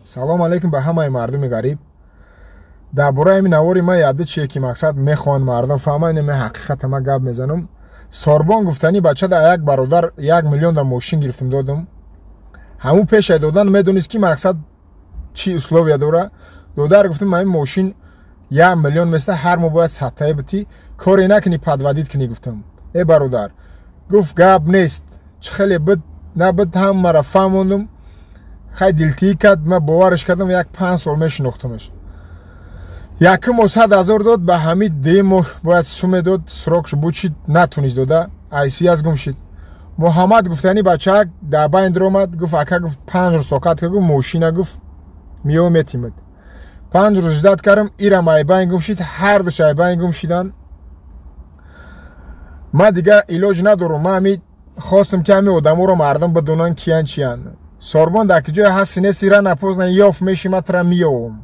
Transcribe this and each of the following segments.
Салом алейкум ба ҳамаи мардуми ғариб. Дар бораи ҳамин навори ма яды чие ки мақсад мехоҳанд мардум фаҳманд, ин ҳақиқата ма гап мезанам. Сорбон гуфтани бача да як бародар 1 миллион да мошин гирифтем додам. Ҳамун пешай додан медонист ки мақсад чӣ условия дора. Додар гуфтам ҳамин мошин 1 миллион места, ҳар моҳ бояд саттае битӣ, коре накунӣ, подводить кунӣ гуфтам. Э бародар, гуфт гап нест, чӣ хеле бид набид, ҳамаро фаҳмондум. Хай дилтӣ кард, ман бовараш кардам, як 5 сол мешинохтамаш. Якум моҳ 100 ҳазор дод, ба ҳамин дуюм моҳ бояд суме дод, срокш бучид, натунист дода, айсияс гум шид. Муҳаммад гуфтани бачаак дар байн даромад, гуфт ака, гуфт 5 рӯз тоқат кар, гуфт мошина, гуфт миё метимад. 5 рӯз ждать кардам, ирам айбайн гум шид, ҳар душ айбайн гум шидан. Ман дига илоҷ надорам, ман ҳами хостам ки ҳами одаморо мардум бидонанд киян чиян. Сорбон дар ки ҷое ҳасти нести, рано поздно ёфт меши, ман тра меёвам.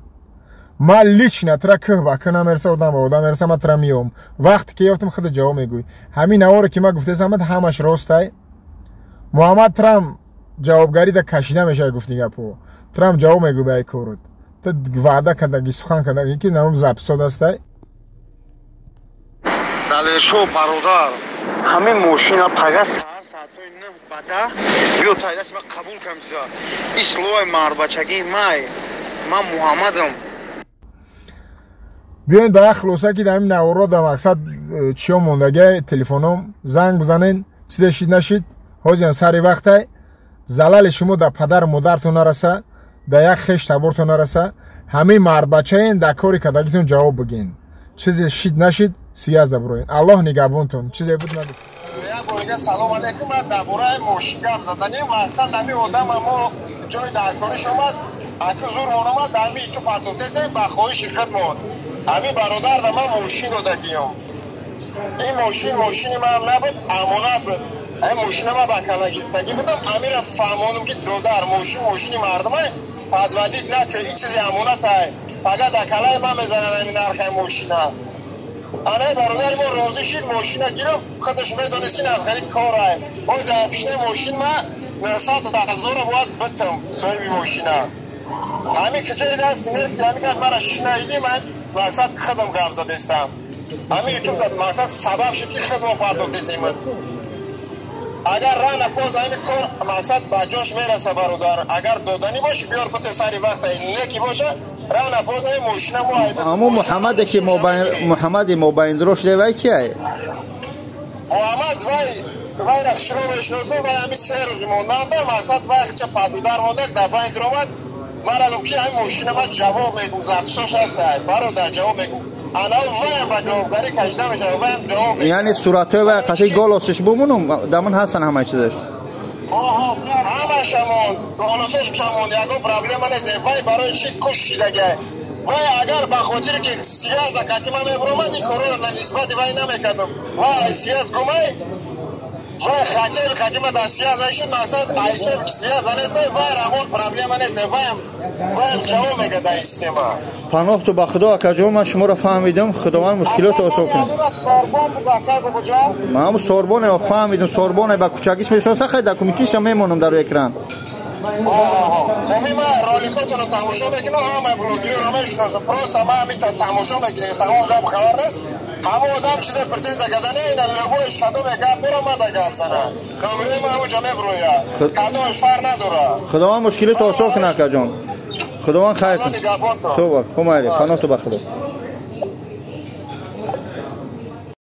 Ман лично тра кӯҳ ба кӯҳ намереса, одам ба одам мереса, ман тра меёвам. Вақте ки ёфтам худ ҷавоб мегӯй. Ҳамин наворе ки ман гуфтесам ҳамаш ростай. Муҳаммад Трамп ҷавобгарӣ да кашида мешавад, гуфти гапо. Трамп ҷавоб мегӯй ба ай корот. Ту ваъда кардаги, сухан кардаги ки намом записот ҳастай. Далершо бародар, ҳамин мошина пага саҳар соатҳои 9 ба 10 биё тай дасти ман қабул кам чиза. Ин словои мардбачагии май, ман Муҳаммадам. Биёед ба як хулоса ки дар ҳамин наворо дар мақсад чиё мондагиа, телефоном занг бизанен, чизе шид нашид, ҳозирам сари вақтай, залали шумо дар падару модартон нараса, дар як хеш табортон нараса, ҳамин мардбачаен дар кори кардагитон ҷавоб бигин. Чизе шид нашид, сияз дабуроен. Аллоҳ нигаҳбонтон. Чизе буд набуд. Як бор дига салом алейкум. Ман дар бораи мошин гап заданем. Мақсад ҳамин одама мо ҷои даркориш омад, аку зурмон омад, дар ҳамин иту партофтесем ба хоҳиши худмон. Ҳамин бародар да ман мошин додагиём. Ин мошин мошини ман набуд, амонат буд. Ҳамин мошина ман ба кала гирифтагӣ будам, ҳамира фаҳмонам ки додар мошин мошини мардумай, подводить накун, ин чизи амонатай. Пага дар калаи ман мезананд ҳамин нархи мошина. Анаи бародари мо розӣ шид, мошина гирифт, худаш медонист ки нархари корай. Ҳозир пишнаи мошин ман 900 ҳазорро бояд битам соҳиби мошина. Ҳамин куҷои дасти нести, ҳамин гап мара шунаидӣ, ман мақсад худам гап задестам. Ҳамин ютуб мақсад сабаб шуд ки худмо пардохтесем. Агар рано поздно ҳамин кор мақсад ба ҷош мераса бародар, агар доданӣ бошӣ биёр бите сари вақта, неки боша рано поздно ин мошина мо айб. Ҳамун Муҳаммаде ки Муҳаммади мобайндро шуда вай кияй? Муҳаммад вайра шуро мешиносам, вай ҳамин 3 рӯз монданда, мақсад вай хича падудар монда, дар банк омад, мара гуфт ки ҳамин мошина ман ҷавоб мегӯм, записош ҳастай, бародар ҷавоб мегӯм. Ана ваям ба ҷавобгарӣ кашида мешавад, ваям ҷавоб мегӯм. Яъне суратҳои вай қатъи голосиш бумонум, дамон ҳастан ҳамаи чизаш? Ҳамашамон, голосошамон, ягон проблема нест. Вай барои чӣ кушидагай? Вай агар ба хотире ки связь да қатъи ман мебуромад, ин корро дар нисбати вай намекардам. Вай связь гумай, вай хотя бы қатъи ман дар связь мешуд, мақсад айсоб связь нест, вай рамон проблема нест, ваям ҷавоб мегӯяд дар ин система. Паноҳ ту ба Худо акаҷон, ман шуморо фаҳмидам, Худованд мушкилотро осон кунад. Сорбон буд акай бобоҷон? Ман ҳамун сорбоне фаҳмидам, сорбоне ба кӯчагиш мешиносам, хай документиша мемонам дар рӯи экран. Ҳамин ман роликотонро тамошо мекунам, ҳамаи блогерро мешиносам, просто ман ҳамин тамошо мекунем, тамом гап хабар нест. Ҳамон одам чизе претензия карда не, ина любоиш кадоме гап беромада гап зана. Номерои ман ҳамонҷо мебурояд, кадомеш фарқ надорад. Худованд мушкилотро осон кунад акаҷон. Худованд хайр кунад. Субҳ, хумайри, паноҳ ту ба Худо.